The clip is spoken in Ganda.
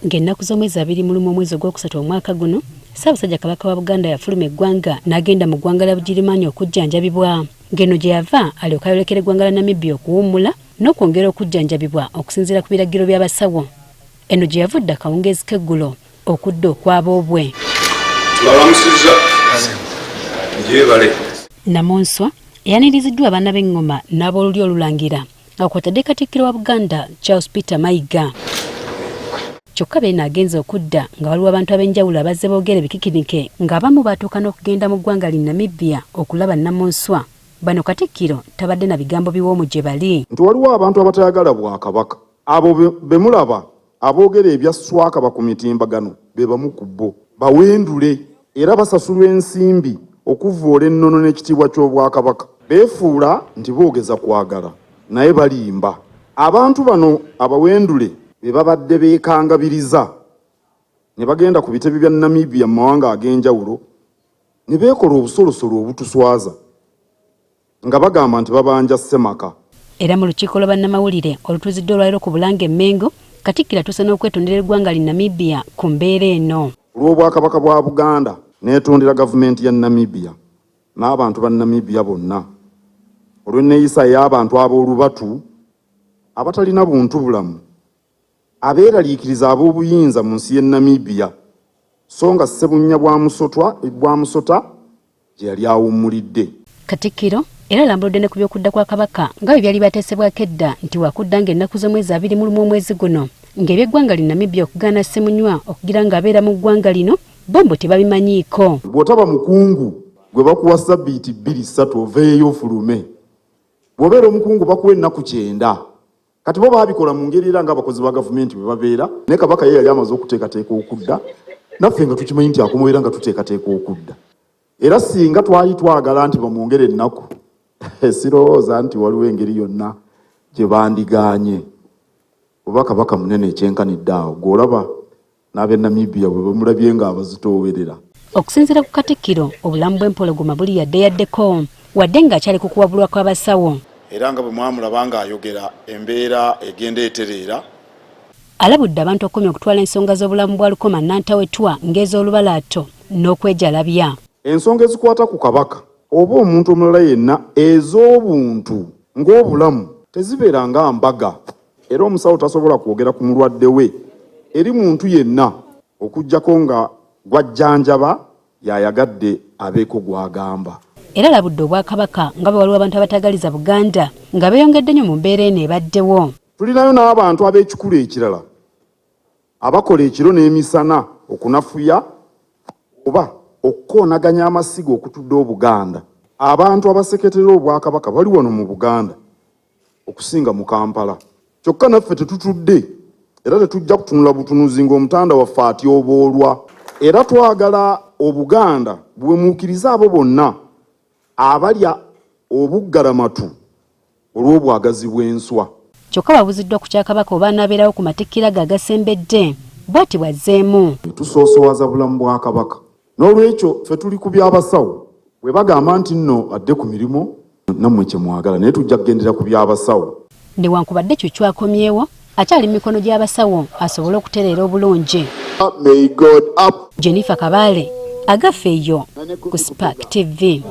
Ng'ennaku z'omwezi 21 omwezi ogwokusatu omwaka guno, Ssaabasajja Kabaka wa Buganda yafuluma eggwanga n'agenda mu ggwanga lya Bugirimaani okujjanjabibwa, ng'eno gye yava alyoke ayolekere eggwanga lya Namibia okuwummula n'okwongera okujjanjabibwa okusinziira ku biragiro by'abasawo. Eno gye yavudde akawungeezi k'eggulo okudda okwaboobwe. Tubalamusizza gyebale. Namunswa eyaniriziddwa abaana b'eŋŋoma n'ab'olulyo olulangira nga kw'otadde Katikkiro wa Buganda Charles Peter Mayiga. Kyokka Beene agenze okudda nga waliwo abantu ab'enjawulo abazze boogera ebikikinike ng'abamu baatuuka n'okugenda mu ggwanga li Namibia okulaba Namunswa. Bano Katikkiro tabadde na bigambo biwoomu gye bali. Nti waliwo abantu abatayagala Bwakabaka. Abo be mulaba aboogera ebya swakaba ku mitimbagano be bamu ku bo. Bawendule era basasulwa ensimbi okuvvoola ennono n'ekitiibwa ky'Obwakabaka. Beefuula nti boogeza kwagala naye balimba. Abantu bano abawendule be babadde beekangabiriza ne bagenda ku bitebe bya Namibia mu mawanga ag'enjawulo ne beekola obusolosolo obutuswaza nga bagamba nti babanja ssemaka. Era mu lukiiko lwa bannamawulire olutuuziddwa olwaleero ku Bulange e Mmengo, Katikkiro atuuse n'okwetondera eggwanga li Namibia ku mbeera eno. Ku lw'Obwakabaka bwa Buganda, neetondera gavumenti ya Namibia n'abantu ba Namibia bonna olw'enneeyisa ey'abantu ab'olubatu abatalina buntubulamu abeeraliikiriza ab'obuyinza mu nsi y'e Namibia so nga Ssebunnya bwa musota gye yali awummulidde. Katikkiro era alambuludde ne ku by'okudda kwa Kabaka nga bwe byali byateesebwako edda nti waakudda ng'ennaku z'omwezi 21 omwezi guno ng'eby'eggwanga li Namibia okugaana Ssemunywa okugira ng'abeera mu ggwanga lino bo mbu tebabimanyiiko. Bw'otaba mukungu gwe bakuwa ssabbiiti bbiri ssatu oveeyo ofulume. Bw'obeera omukungu bakuwa ennaku 90. Kati bo baabikola mu ngeri era ng'abakozi ba gavumenti bwe babeera, naye Kabaka ye yali amaze okuteekateeka okudda, naffe nga tukimanyi nti akomawo era nga tuteekateeka okudda. Era singa twali twagala nti bamwongere ennaku, sirowooza nti waliwo engeri yonna gye bandigaanye, kuba Kabaka munene ekyenkanidde awo. Ggwe olaba n'ab'e Namibia bwe bamulabye ng'abazitoowerera. Okusinziira ku Katikkiro, obulamu bw'empologoma buli yadde yaddeko wadde ng'akyali ku kuwabulwa kw'abasawo. Era nga bwe mwamulaba ng'ayogera, embeera egenda etereera. Alabudde abantu okukomya okutwala ensonga z'obulamu bwa Lukoma Nantawetwa ng'ez'olubalaato n'okwejalabya. Ensonga ezikwata ku Kabaka oba omuntu omulala yenna ez'obuntu ng'obulamu tezibeera nga mbaga. Era omusawo tasobola kwogera ku mulwadde we eri muntu yenna okuggyako nga gw'ajjanjaba y'ayagadde abeeko gw'agamba. Era alabudde Obwakabaka nga bwe waliwo abantu abatagaliza Buganda nga beeyongedde nnyo mu mbeera eno ebaddewo. Tulinayo n'abantu ab'ekikula ekirala abakola ekiro n'emisana okunafuya oba okukoonaganya amasiga okutudde Obuganda. Abantu abaseketera Obwakabaka bali wano mu Buganda okusinga mu Kampala. Kyokka naffe tetutudde era tetujja kutunula butunuzi ng'omutanda waffe atyoboolwa. Era twagala Obuganda buwemuukirize abo bonna abalya obuggalamatu olw'obwagazi bw'enswa. Kyokka bw'abuuziddwa ku kya Kabaka oba anaabeerawo ku matikkira ge agasembedde, bw'ati bw'azzeemu. Tusoosowaza bulamu bwa Kabaka. N'olwekyo ffe tuli ku by'abasawo. Bwe bagamba nti nno adde ku mirimu, nammwe kye mwagala naye tujja kugendera ku by'abasawo. Newankubadde Cuccu akomyewo, akyali mu mikono gy'abasawo asobole okutereera obulungi. May God up. Jennifer Kabaale, Agaffe eyo ku Spark TV.